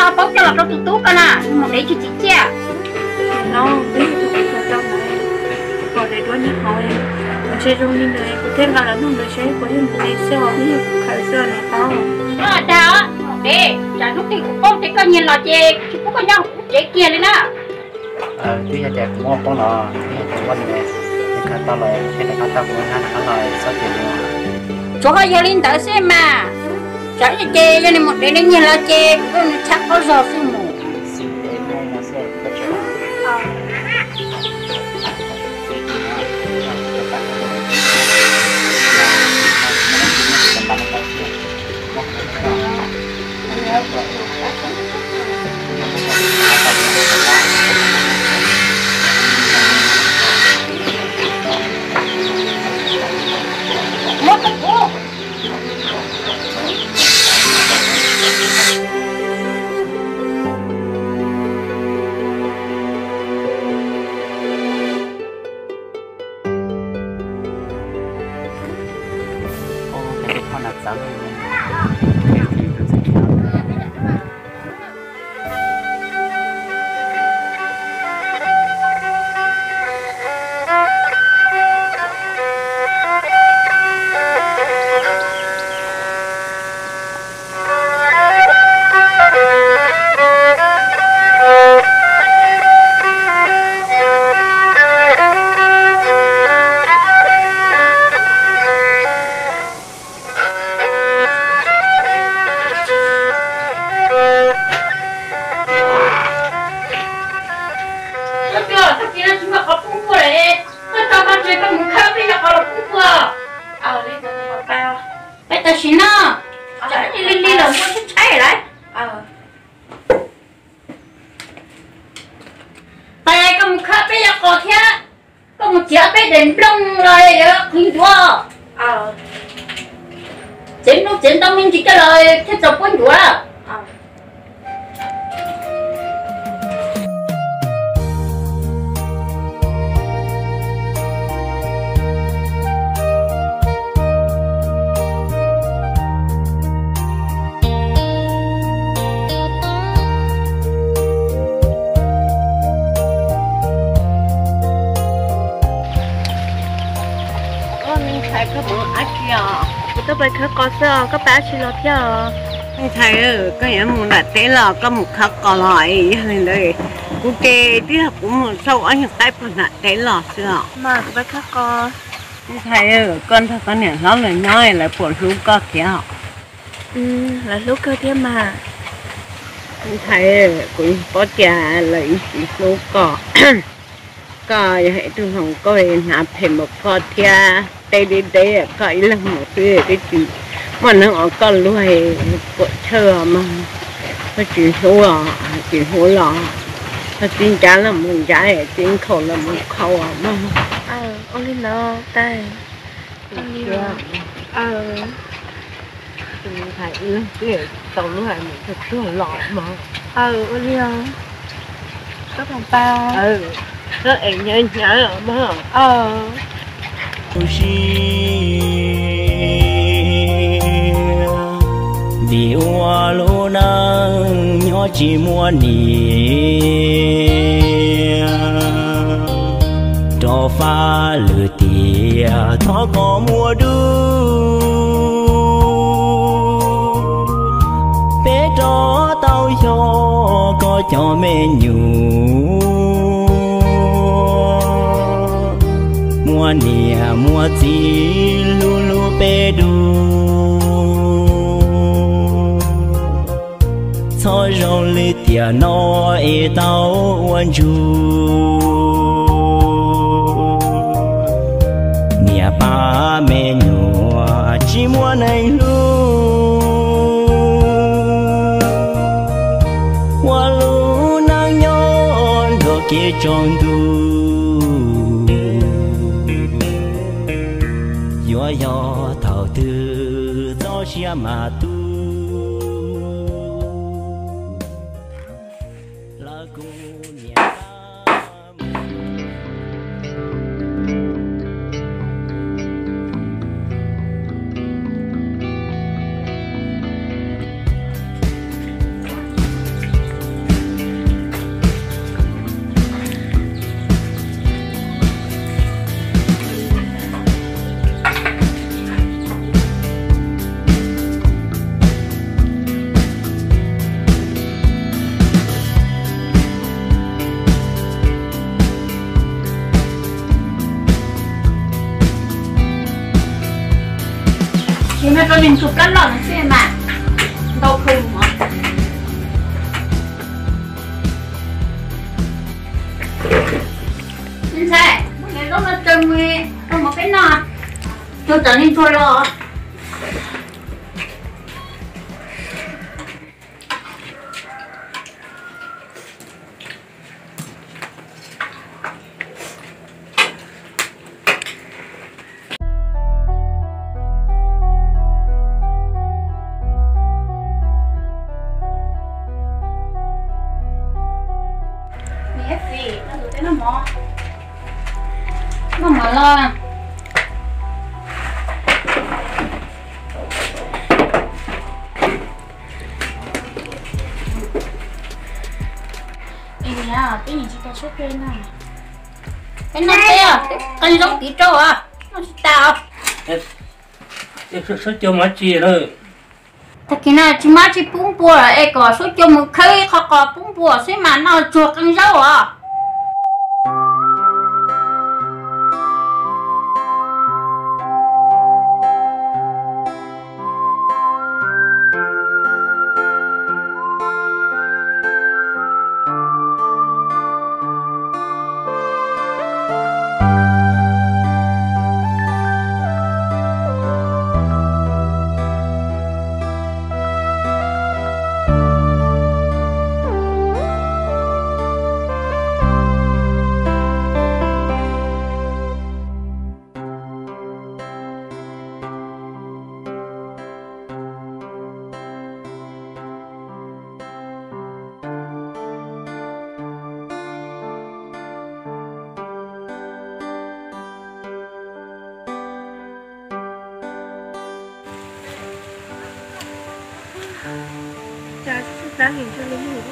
Koj paub coj los rau tus tub koj na, mus dev tsis tsim txiaj. Los, twb yog tus kuv xav tau ntawd, pom daim duab nyob hauv, ntshe zoo li ntawd kuv thiaj nqa los nug ntawd seb puas yog tus ne xwb os, twb yog kuv khaws xwb os niam hlob. Koj dag, mus dev, tsam hnub twg kuv poob ces koj nyiag los ces tsis pub koj nyob hauv kuv tsev kiag li na. Twb yog tias kuv muaj poob los twb yog tias muaj li, nws khaws tau los thiaj rov qab tau kuv na, rov qab los txhob tias li. Tsuav ho yog li ntawd xwb mas, tsam ib ces yog nws mus dev nws nyiag los ces kuv nws tshaj qab zog xwb mus. Tag kis no tsis muaj qhov pub tuaj lawm, koj tso koj tsev koj mus khawb peb cov qos los pub tuaj. Peb tam sim no tsam ib li li los muaj tshaib tshaib lawm. Pais koj mus khawb peb cov qos thiab, koj mus txiav peb daim nplooj los yuav qhwv ncuav. Txiav nplooj txiav ntoo me ntsis coj los thiaj txaus puab ncuav. Ntxhais, koj mus dab tsi os? Kuv tuaj pais khawb qos xwb os, koj pais dab tsi los thiab os? Ntxhais, koj yuav mus nram teb los koj mus khawb qos los? Yog li ntawd kuv ces twb yog kuv mus xauj ob nyuag qaib puag nram teb los xwb os. Mas kuv pais khawb qos. Ntxhais, koj nrog koj niam hlob lawv nyob lawv puas hlub koj thiab? Lawv hlub kawg thiab mas. Ntxhais, kuv paub tias lawv tsis hlub koj. Koj yog ib tug hluas nkauj hnav phem npaum koj thiab, teb deb deb koj ib leeg mus xwb twb tsis muaj neeg ua koj luag, puam chawj os mog. Koj tsis hlub os, tsis hlub los koj txib ncab los mus ncab, txib nkhaus los mus nkhaus os mog. Ua li ntawd tais. Ua li os. Tus ntxhais ib leeg twb tau lub hais mus txog tuag los mog. Ua li os. Koj pais os. Koj es hnyav hnyav os mog. Tus si vim ua lub neej nyob tsis muaj niam, rov faj lwm tiam thov kom muaj dub. Peb rov tau yog koj cov me nyuam, muaj niam muaj txiv hlub hlub peb dub. Txhob zoo li tiam no es tau ua ntsuj. Niam pab me nyuam tsis muaj neeg hlub, ua lub neej nyob nrog kev tsaus ntuj. Yuav yog thaum twg txoj sia mas tu. Lawv kuj niam Ces no rau neeg tug plab loj no xwb mas ntau kawg mog. Ntxhais, muab niam zaub no tsaws mus rau mov peb noj, tsuag tam li ntsuag los. Niam, noj mov, noj mov los. Es niam, peb niam tsis tau suab tua no. Peb noj teb os, qee zaub tiv rau os, noj tsis tas os. Suab cua mov tsis lawm. Tag kis no tsis muaj tsi pub npua lawm es kom suab cua mus khawb ib qho qos pub npua xwb mas noj tsuag qee zaub os. Cas tsis txawj li mus,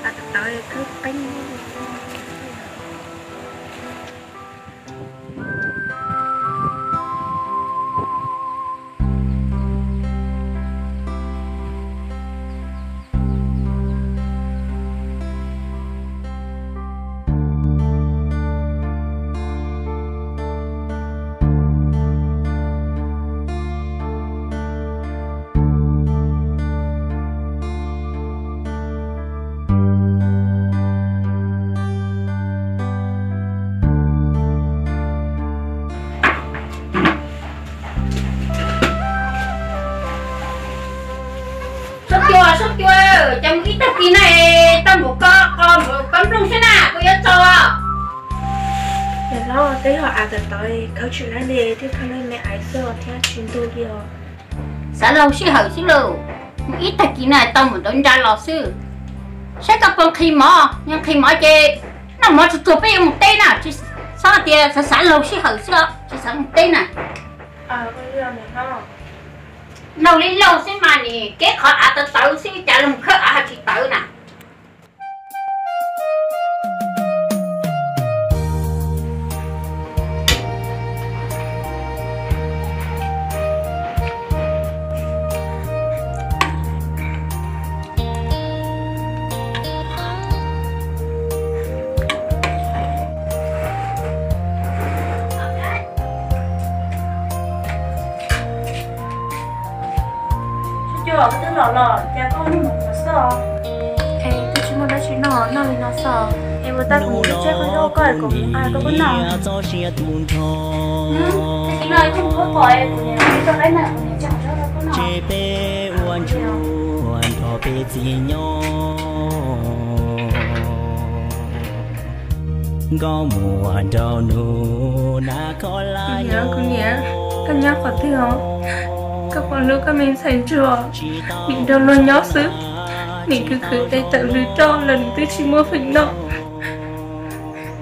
a, tawv khawb qeeb. Suab cua, suab cua, cas mus ib tag kis na es tau npaum ko qos npaum ko nplooj xwb na, koj yuav txaus os. Niam hlob, twb yog av tawv tawv khawb tsis laib li, twb khawb laib me aiv xwb os thiab tsis ntug li os. Xav laug sij hawm xwb lauj, mus ib tag kis na tau npaum ntawd ntsa los xwb. Saib koj puas nqhis mov, yog nqhis mov ces noj mov tsuag tsuag peb yuav mus teb na, tsis txhob tias xav xav laug sij hawm xwb os, tsis xav mus teb na. Laug li laug xwb mas nim kev qhov av tawv tawv xwb cas los khawb av ho tsis tawv na. Suab cua, koj twb los los cas koj noj mov xwb os? Es twb tsis muaj dab tsi noj, noj li no xwb. Es ua tau kuv niam tseb qhov zaub koj es kom kuv mus nqa rau koj noj. Tag kis no koj mus khaub qos es kuv niam rau dab na, kuv niam tseb qhov zaub rau koj noj. Nkauj muag nraug nus na koj la. Kuv niam, kuv niam, koj nyob qhov twg os? Koj puas hlub koj me ntxhais ntsuag? Nim nrog luag nyob xwb, nim khwv khwv tes tawm hluas roj los nim twb tsis muaj feem noj.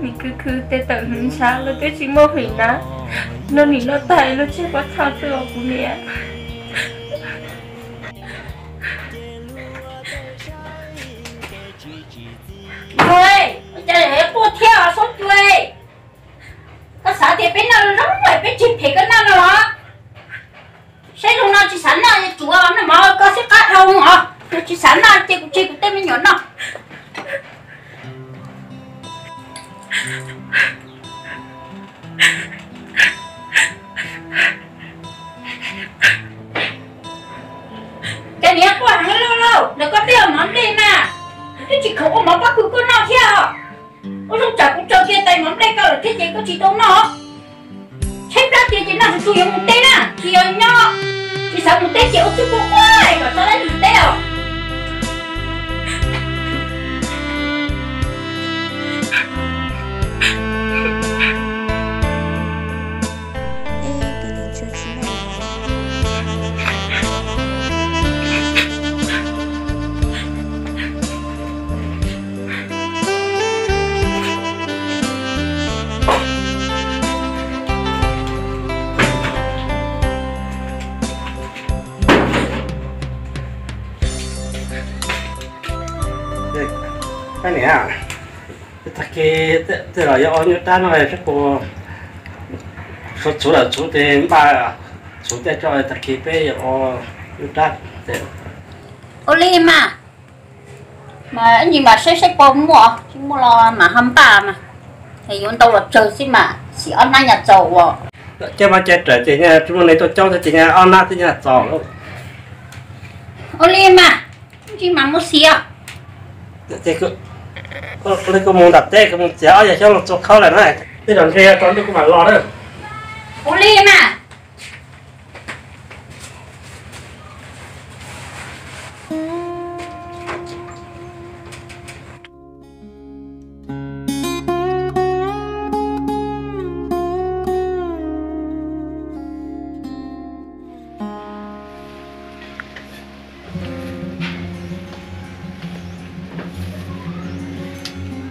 Nim khwv khwv tes tawm hluas ntshav los twb tsis muaj feem hnav. Luag nim noj tag luag tseg pob txha xwb os kuv niam. Ua cas quaj thiab os Suab Cua? Koj xav tias peb noj zoo, peb tseg phem koj noj no los? Saib zoo no tsis xav noj, tsuav noj mov koj xwb qab dhau os. Yog tsis xav noj ces kuv tseg kuv tej me nyuam noj. Tsis yuav mus teb na, tsis yuav nyob, tsis xav mus teb ces ua txuj quaj quaj kom tso dab mus teb os. Niam, tag kis tej zaum yuav ua nyuj rab no, seb puas, txhuv lawm txhuv ces npaj, txhuv tej tso, tag kis peb yuav ua nyuj rab. Ua li mas, mas ib ntsis mam saib saib puas muaj, tsis muaj los mam ho npaj mas, es yuav ntau los tsawg xwb mas xij ob hnab nyuam txaus ua. Coj mas cai raws ces nyaj tsis muaj neeg tuaj coob thiab ces nyaj ob hnab twb nyuam txaus. Ua li mas, ib ntsis mam mus xij. Koj mus nram teb, koj mus txiav ob yag xyoob los txua khaub lawm na, tej zaum ntshe tsaus ntuj kuv mam los na. Ua li mas.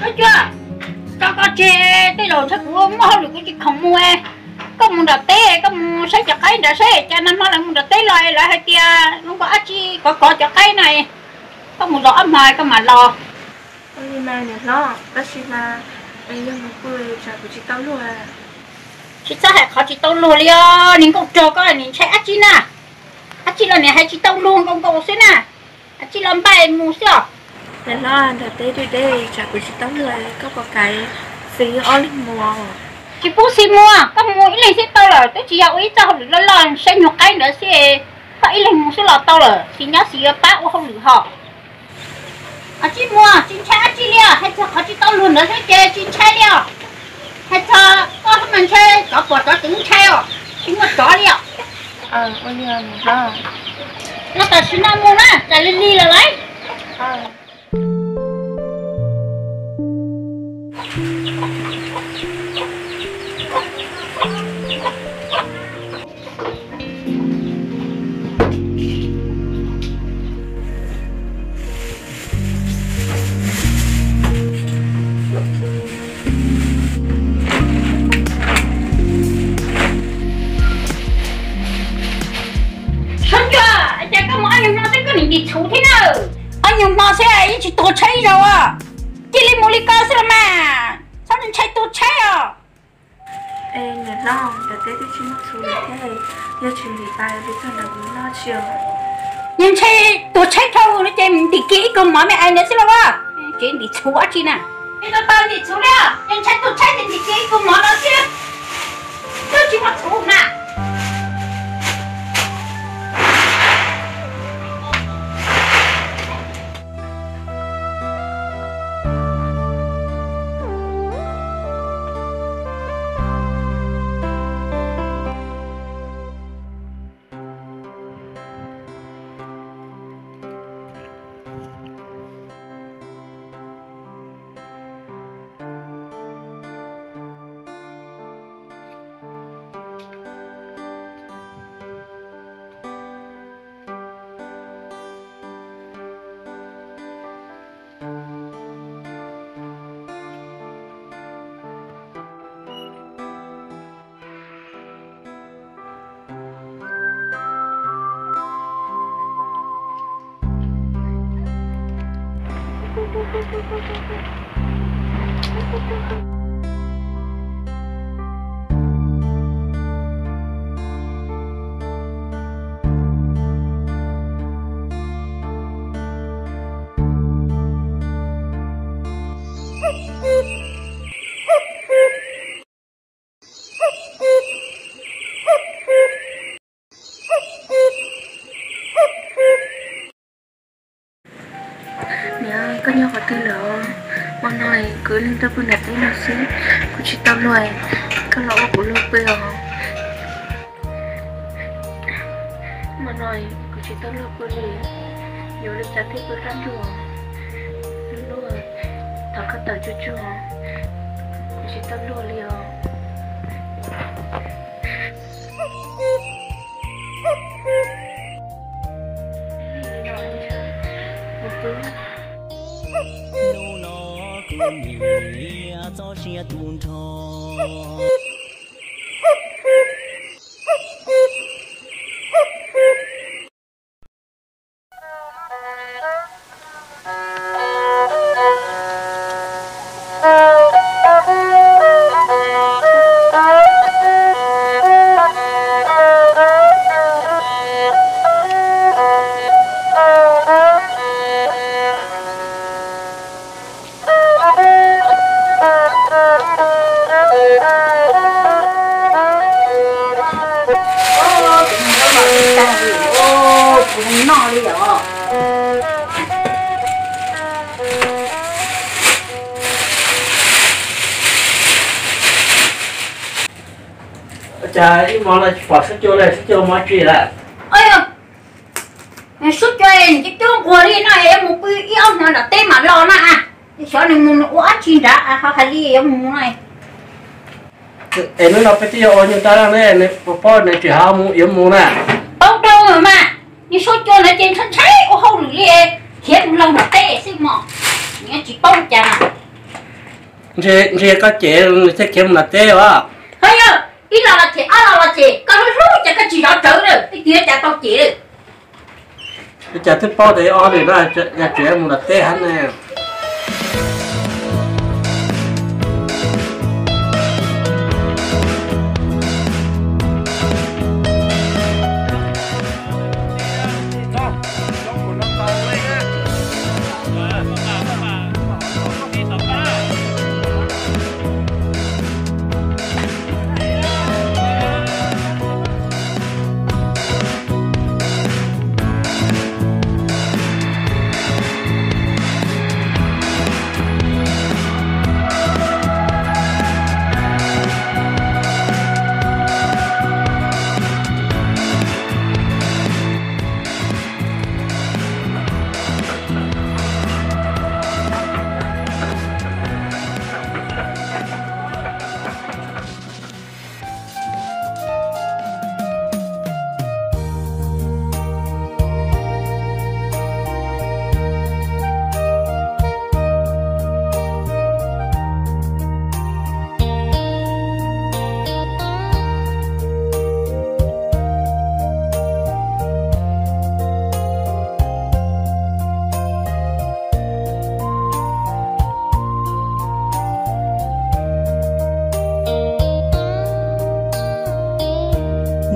Koj cua, tso koj tseg, tej zaum ntshe kuv muaj hauj lwm kuv tsis khoom mus. Koj mus nram teb, koj mus saib cov qaib nrad seb cas nag hmo lawv mus nram teb los lawv hais tias zoo nkaus dab tsi kov kov cov qaib na. Koj mus zov ob hmo koj mam los. Ua li mas niam hlob, tab sis mas yog mus kuj tsam kuv tsis tau luag. Tsis txhob hais qhov tsis tau luag li os, niag nkauj rog koj nim ntshai dab tsi na? Dab tsi los nim hais tsis tau luag nkaus nkaus xwb na, dab tsi los npaj mus xwb os. Niam hlob, nram teb deb deb tsam kuv tsis tau luag, koj puas kam xis ob leeg mus? Tsis pub xis mus, koj mus ib leeg xwb tau lawm, twb tsis yog ua ib txoj hauj lwm loj loj saib nyuag qaib ntawd xwb, koj ib leeg mus xwb los tau lawm, xis nyob xis yuav pab ua hauj lwm ho. Koj tsis mus, tsis ntshai dab tsi li os, hais txog qhov tsis tau luag ntawd xwb ces tsis ntshai li os. Hais txog koj mas ntshai, tsov pom tsov twb ntshai os, tsis muaj tsov li os. Los tam sim no mus na, tsam lig lig lawm lauj. Sab ntsuag, cas koj mus ob nyuag hmo xwb koj nim ntim txhuv thiab na? Ob nyuag hmo xwb yeej tsis tuag tshaib zaus, cia li mus li ko xwb los mas, txhob ntshai tuag tshaib os. Niam hlob, nram teb twb tsis muaj txhuv lawm thiab, yog tsis ntim pas li txog nram kuv noj tsis os. Yog ntshai tuag tshaib dhau no ces ntim kiag ib kaug mov me ais ntawd xwb los as, tsis ntim txhuv dab tsi na. Tsis tau tau ntim txhuv li, yog ntshai tuag tshaib ces ntim kiag ib kaug mov no xwb, twb tsis muaj txhuv na. Niam, koj nyob qhov twg lawm? Hmo no kuv ib leeg tuaj pw nram teb no xwb, kuv tsis tau luag, koj los ua kuv luag pw os. Kuv tsis tau luag pw li, yuav li cas thiaj pw qab ntuj? Luag, thov koj tawm tsuag tsuag, kuv tsis tau luag li os. Hnub no kuv niam txoj sia tu nrho. Kuv noj li os. Cas ib hmo no tsis pom Suab Cua li, Suab Cua mus dab tsi lawm? Suab Cua coob coob nquag li no, yuav mus pw ib ob hmo nram teb mam los na. Xyov nws mus nws ua dab tsi nrad, ho hais li yuav mus no. Es hnub no peb twb yuav ua nyuag tag ne, nws paub nws tsis hais yuav mus na. Paub rau mas, nws Suab Cua ntawd ces ntshai ntshai ua hauj lwm li, khiav mus los nram teb xwb mog, nws tsis paub cas. Ntshe koj cem nws thiaj khiav mus nram teb os. Ho yog ib los los cem, ob los los cem, koj hlub hlub ces koj tsis zov rawv lawm, twb tsis ua cas tau cem lawm. Ua cas twb paub tias ob li no, yog tseem mus nram teb hab ne.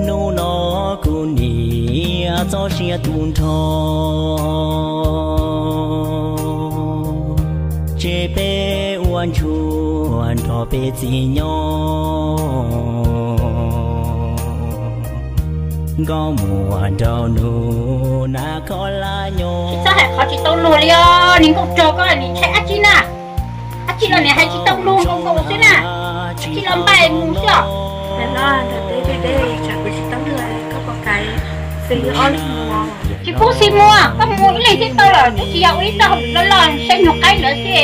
Hnub no kuv niam txoj sia tu nrho, tseg peb ua ntsuag nrog peb txiv nyob. Nkauj muam nraug nus na koj laj nyob. Tsis txhob hais qhov tsis tau luag li os, niag nkauj rog koj, nim ntshai dab tsi na? Dab tsi los nim hais tsis tau luag nkaus nkaus xwb na, dab tsi los npaj mus xwb os. Tsis pub xis mus, koj mus ib leeg thiaj tau lawm, twb tsis yog ua ib txoj hauj lwm loj loj saib nyuag qaib ntawd xwb,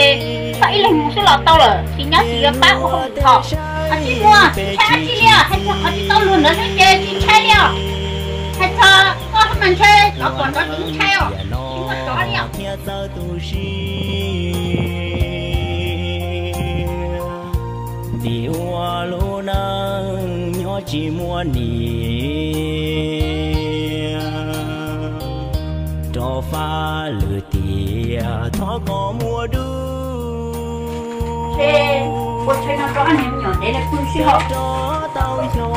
koj ib leeg mus xwb los tau lawm, tsis nyob tsis yuav pab ua hauj lwm hos. Dab tsi mus, ntshai dab tsi li os, hais txog qhov tsis tau luag ntawd xwb ces tsis ntshai li os. Hais txog koj mas ntshai, cov pom ntawd tsis ntshai os, tsis muaj tsov li os. Vim ua lub neej nyob tsis muaj niam, rov faj lwm tiam thov koj muab dub. Ua tshais no rau ob niag me nyuam dev lawv pw sib haum. Rov tau nco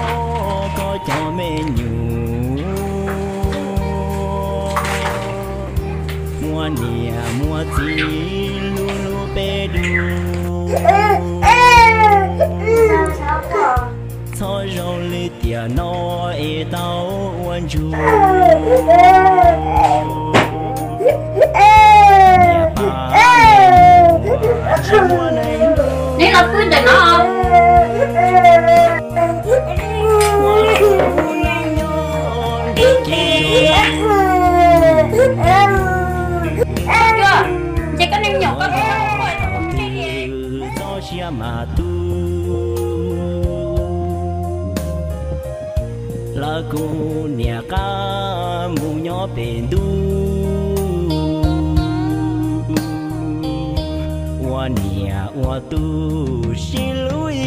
koj cov me nyuam, muaj niam muaj txiv hlub hlub peb dub. Txhob zoo li tiam no es tau ua ntsuag. Neb los pw ntawm no. Thaum twg txoj sia mas tu, lawv kuj niam qab mus nyob pem ntuj, ua niam ua tub sib hlub